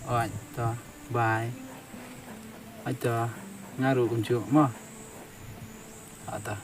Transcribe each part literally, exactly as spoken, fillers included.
Oi, to, bye. Oi, to, nga ruh kumjuh mo. Oi, to.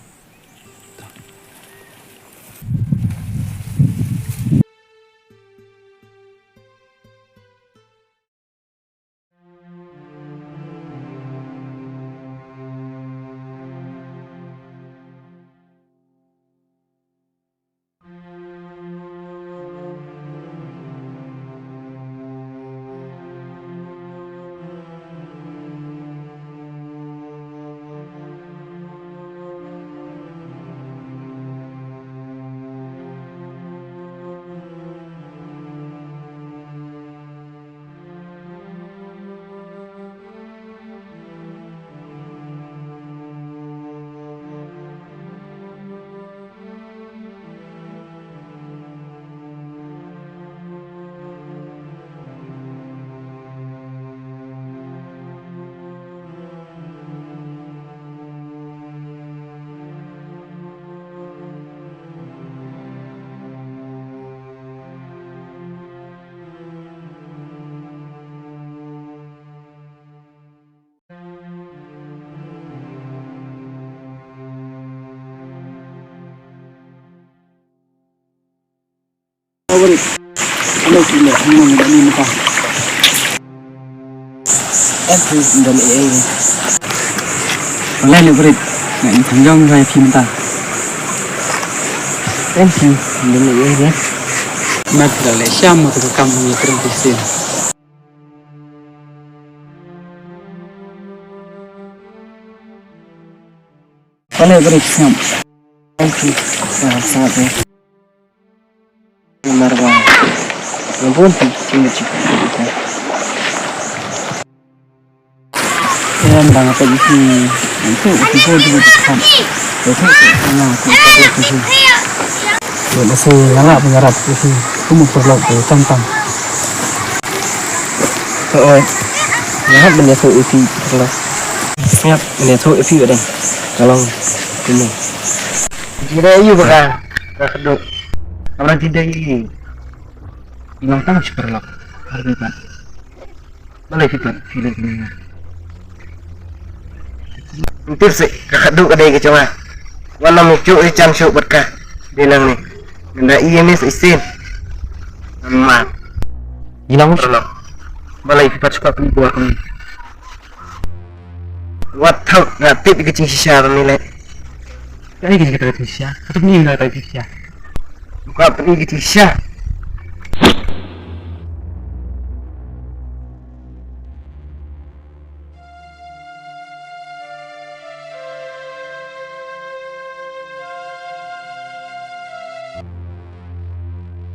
Thank you, Barit. Nga ïa phi mynta. Thank you, Barit. Mat la leh sham ma ka kam ngi kren Christian. Pale beri sngap. Thank you. Sangat sangat ya. Marwa. Ampun tu sini cik. Em dang apa isi. Itu itu juga dekat. Itu itu sama aku itu itu. Masih ngalak menyerap isi. Kamu perlu tu tantang. Oi. Ngat benda tu isi perlu. Ngat benda tu isi ada. Kalau ini. Jira yu baka. Ka khadduh. Abang tidak ini. Ilang tang super lok. Harga kan. Balei phi pat phi leh kumne? Ym tip seh, ka khadduh ka dei ka jong nga. Wan ym ïoh jan shuh bad ka. Dei nang ne. Ngan da ïa miss isin. Namar. Ngi nang paralok. Balei phi pat shu kwah pynbor kumne? Wat thaw nga tip ïa ka jingshisha ba me leh. Kaei kane ka jingshisha? Kata pynïeng na ka jingshisha. Buka pynïeng ka jingshisha.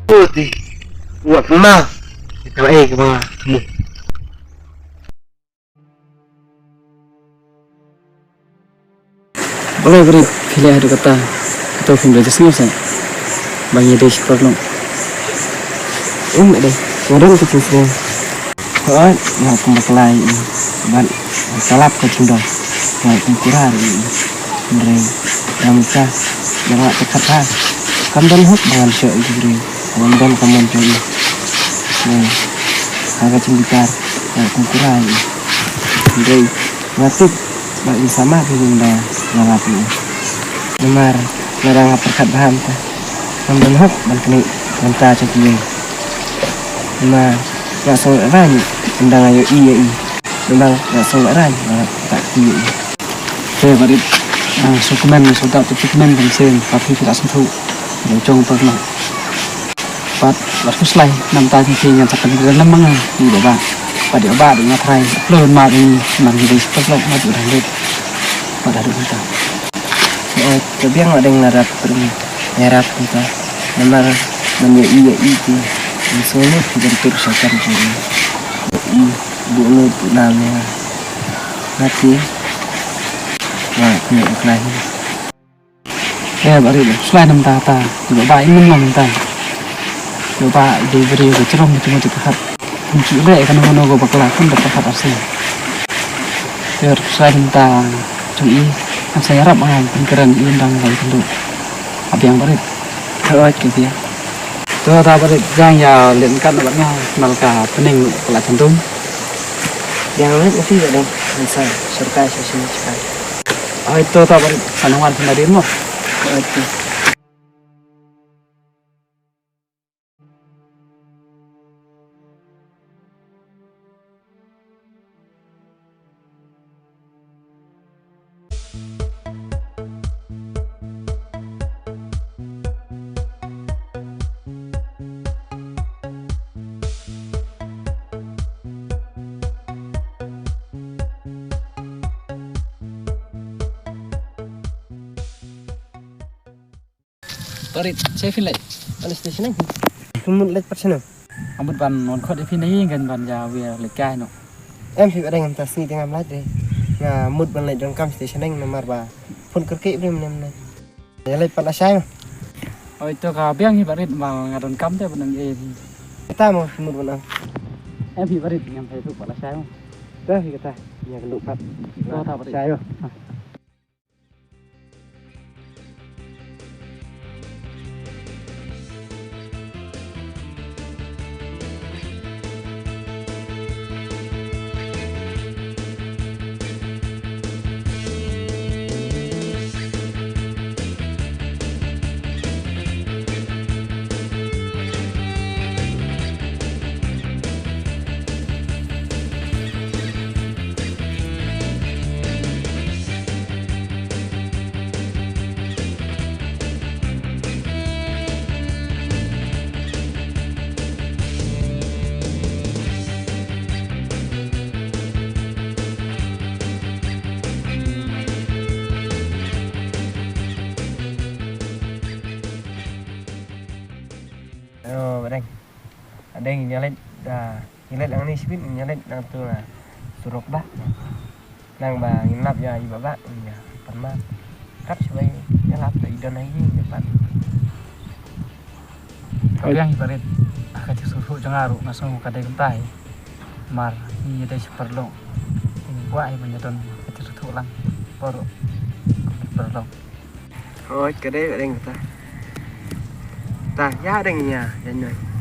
Putih. Buat ma. Kita eh ke bawah. Ni. Balei bari phi leh haduh katta? Kato phim da jingïaseng ba ngi dei shi paralok. Em dei, nga don ka jingsngew. Hooid, nga kum bakla ïa i bad nga lap ka jingdon. Nga kum kurar ïa i. Hynrei da mynta da nga pyrkhat bha. Kam don hok ba ngan shoh ïa i briew. Kam don ka mon jong i. Hynrei ha ka jingbitar nga kum kurar ïa i. Hynrei nga tip ba in sa mad ïa i ynda nga lap ïa i. Namar lada nga pyrkhat bha mynta ngam don hok ban knieh mynta jong ki ïing. Namar nga sngew raiñ ynda nga ïohi ïa i. Namar nga sngew raiñ ba nga tak ki ïa i. Te barit, ah, sngewkmen, sngewdap te sngewkmen ban sien, pa phi ki la sngewthuh. Jong pa noh. Pat wat khuslai namta jong phi ngan sa pynlong lem ma nga ïa i Bah. Pat ïa i Bah dei nga trai. Lon ma dei man dei shu pynlong ma dei dang rit. Pat da dei ta. Ïa ka biang ma dei nga rap pyrmi. Ïa rap ta. Namar man ïa i ïa i ki. Ngi sngewmut ki ban tur sha kan jong i. I bu nu bu nam ïa. Nati. Wa kuni uklai. Eh, bari ba, shuwa namta ta, ba ba in mynta. Ba ba delivery ka jrong ka jrong ka hat. Kum chu le ka nong nong ka bakla kun da ka hat arsi. Ter shuwa namta chung i, am sa yarap ang pun keren i ndang lai kundu. Abiang bari. Ka oi ka biang. To ta bari jang ïa len kan bari nga, nal ka pening ka la chantum. Yang lain nanti ada yang sa serta session cepat. Oh, itu tak ber-, sana wan kena demo. Itu. Parit, saya phi leit. Police station eh? Phi mut leit pat station eh? Nga mut ban wan khot ïa phi ne kan ban ïa wir leit kai noh. Em phi ba dang ngam ta sngi te ngam leit re. Nga mut ban leit donkam station eh namar ba phone kyrkieh bre mnem ne. Ïa leit pat lashai mo. Oi to ka biang hi Parit ba nga donkam te ban nang eh. Kata mo phi mut ban nang. Em phi Parit ngam phi tu pat lashai mo. Te phi kata ïa ka luk pat. To ta Parit. Lashai mo. Hello, Badeng. Badeng, ïa leit, ah, ïa leit lang ni sibit, ïa leit lang tu, ah, surok ba. Nang ba ngin lap ïa i Bah Bah, ïa pan ma. Kap sibai ïa lap da i don ai ïa pan. Ka biang i Parit, ah, ka jingsngewthuh jong nga ruh nga sngew ka dei kumta hi. Mar ngi dei shi paralok. Ngi kwah hi ban ïa don ka jingsngewthuh lang. Baroh ki paralok. Hooid, ka dei, ka dei kata. Ta, ïa dang ïa, ïa noi.